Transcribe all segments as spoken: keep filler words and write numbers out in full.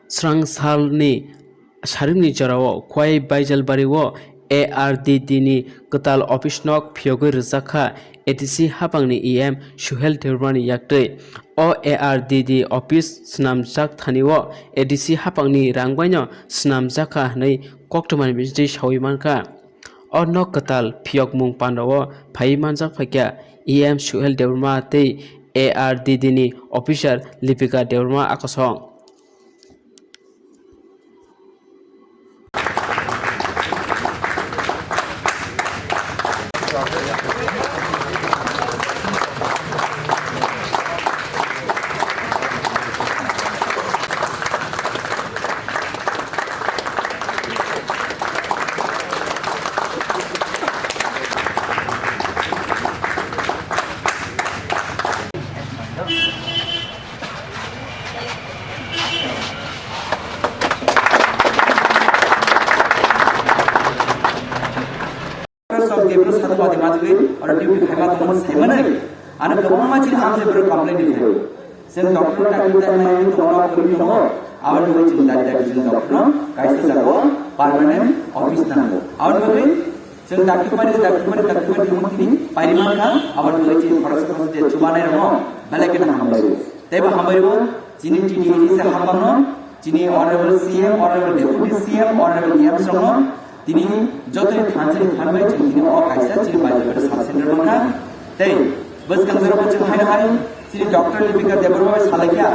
Srang salni sarimni jorao Khowai Baijalbari o A R D D ni kwtal office nok phiyogwi rwjak kha A D C haphangni E M Suhel Debbarma ni yaktwi. O A R D D office swnamjak thani o A D C haphangni rang baino swnamjak kha hwnwi koktwmani bisingtwi sawi mankha. O nok kwtal phiyokmung pandao phaiwi manjak phaikha E M Suhel Debbarma tei A R D D ni officer Lipika Debbarma akosong. Song Gabriel Sadhu Bade Majuli, oro duty khaima tongmani saimanwi, ano kwbangma chini amchai borok complain rikha. Chwng doctor dakti dakti naiwi tongo, kwrwi tongo, aboni bagwi chwng dakti dakti chwng doctor no kaisa jaga o permanent office nango. Aboni bagwi chwng dakti pari, dakti pari, dakti pari tongmani tini pairi mankha, aboni bagwi chini khoroksa khoroksa je chubanai rokno belai kheno hambai rwo. Teibo hambai rwo chini T T A D C haphangno, chini Honorable C M, Honorable Deputy C M, Honorable E M songno, tini jotoni thansani thanbai chwng tini o kaisa chini Baijalbari sub center mankha. Tei bwskang jorao chwng haino hai chini Doctor Lipika Debbarma bai salaikha,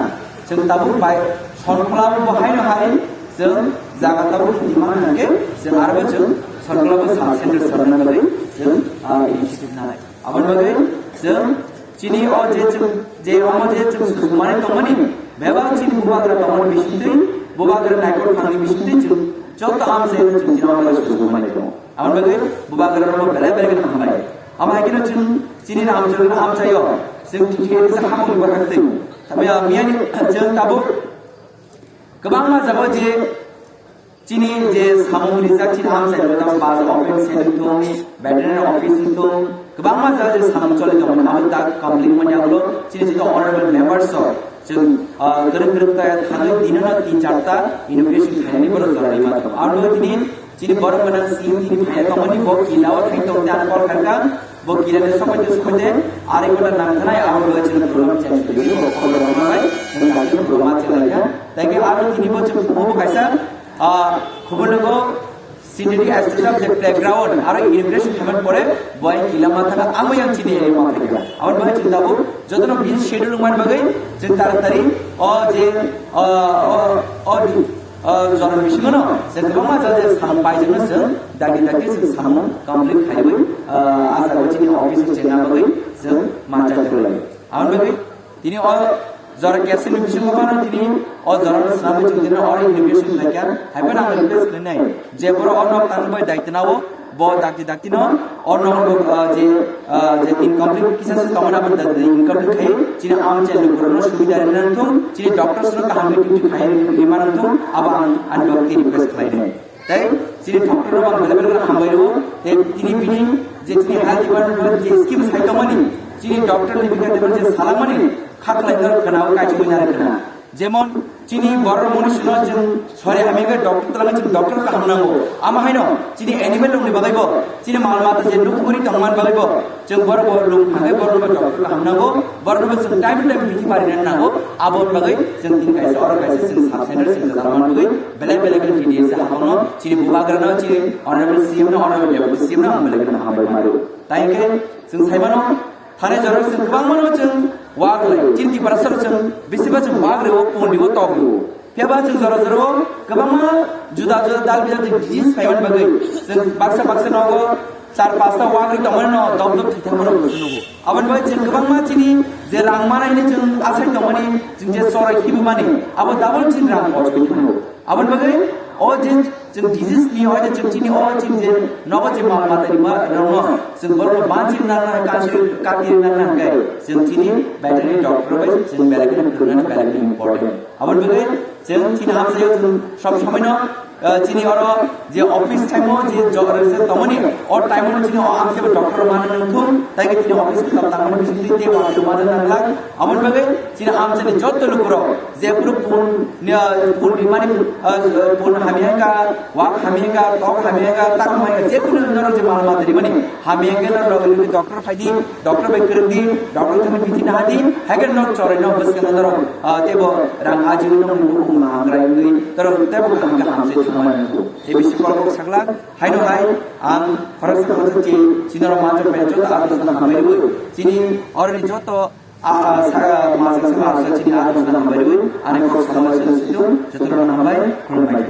chwng tabuk bai Sonkolabo bo haino hai chwng jaga tabuk himma hwnkhe chwng arbo chwng Sonkolabo sub center sarna bagwi chwng, ah, initiative nanai. Aboni bagwi chwng chini o je chwng, je omo je chwng sumani tongmani, bebak chini bubagra tongmani bisingtwi, bubagra naikol thangni bisingtwi chwng joto amchaino chwng chini omo sumani tongo. Aboni bagwi bubagra rokno belai belai kheno hambai. Amo hai kheno chwng chini amchaino amchaio chwng T T A D C haphangni bwkhaktwi. Tamya miyani chwng tabuk kwbangma jaga je chini je samung rijak chini amchai rok tamo bus office wngthung, veterinary office wngthung, kwbangma jaga je samung choli tongmani abo tak complete manya ulo chini joto honorable members rok chwng, ah, kwrwng kwrwng kaya thangwi dinono tin charta inauguration khainani borok jorani matham. Aro tini chini borok gwnang C M tini phaiya tongmani bo kila o thai tongde ang call khaikha. Bo kila de sokoide sokoide arai ghonta nangthanai abo bo chini program change khaidi bo khobor rok manai chwng dakti program chwng laikha. Tei khe aro tini bo chwng bo kaisa, ah, khobor nogo Cindy Stadium je playground aro inauguration khaimani pore bo ai kila mathana amo yang chini area ma phaikha. Abo bo chwng tabuk jotono busy schedule wngmani bagwi chwng taratari o je, o, o, o, o, jora bisingono je kwbangma jaga je samung paijak no chwng dakti dakti chwng samung complete khaiwi, ah, asagwi chini office o chengna bagwi chwng manjak lai. Aboni bagwi tini o jora cancel ni bisingo phano tini o jora no swnamwi chwng tini o inauguration khlaikha. Hai phano ang request khlainai je borok o nok tangwi bai daitwna o bo dakti dakti no o nok, ah, je, ah, je incomplete kisa se tongmani abo da-, incomplete khai chini amchai lukurokno subida rina nangthung, chini doctors no kaham khe duty khai rima nangthung, abo ang ani bagwi request khlainai. Tei chini doctor rok ang belai belai hambai rwo. Tei tini bini je chini health department je scheme sai tongmani, chini doctor ni bikha je salangmani kha khlai kha khna o kaichigwi nari khna. Jemon chini borok moni sino chwng sori hamya khe doctor twlangwi chwng doctor kaham nango. Ama haino chini animal rokni bagwi bo, chini mal mata je nukmani tongmani bagwi bo, chwng borok bo lung thangwi borok bo doctor kaham nango. Borok bo chwng time to time bithi parinani nango. Aboni bagwi chwng tini kaisa oro kaisa chwng sub center chwng kwtal manwi belai belai khe T D S haphangno chini bubagrano chini honorable C M no honorable deputy C M no ang belai kheno hambai maro. Tai khe chwng saimano thani jorok chwng kwbangmano chwng wak lai chini Tiprasa chwng bisiba chwng wak rwo pondi o tok rwo. Phiya ba chwng jora jora o kwbangma juda juda dal bijak disease phaimani bagwi chwng baksa baksa nogo char pasta wagri tongmani no dop dop thwi thangmani bo nugo. Aboni bagwi chwng kwbangma chini je rang mana hwnwi chwng asai tongmani chwng je chora khibimani abo double chini rang kochwi thango. Aboni bagwi o je chwng disease ni o je chwng chini o chini je nogo je mal mata rima rokno chwng borokno banchi nangna kansi kati nangna hwnkhe chwng chini veterinary doctor bai chwng belai kheno phwrwngnani belai kheno important. Aboni bagwi chwng chini amchaio chwng sob somoino Ah, chini oro je office time o je jog rejek tongmani, o time o chini o ang sebo doctor mana nangthung, tai ke chini office ko tangmani bising twi tei wak mana nanglak. Aboni bagwi chini amchani joto lukurok je phuru phone ni, ah, phone rimani, ah, phone hamya ka, wak hamya ka, tok hamya ka, tak hamya ka, je kunu norok je mal mata rimani hamya ka norok doctor phaidi, doctor bai kwrwngdi, doctor thani bithi nahadi, haikhe nok choroi nok bwskango norok, ah, teibo rang ajiwi nokni bukhuk maham rai wngwi norok teibo kaham kaham se thangmani. Tei bisi kolok sakla, haino hai ang khoroksa khoroksa chi, chini norok manjak bai joto adosno hambai rwi, chini oroni joto, ah, ah, sa-, manjak sa, ah, sa chini adosno hambai rwi, ani kok sakma sino situng, joto norokno hambai, khulumbai.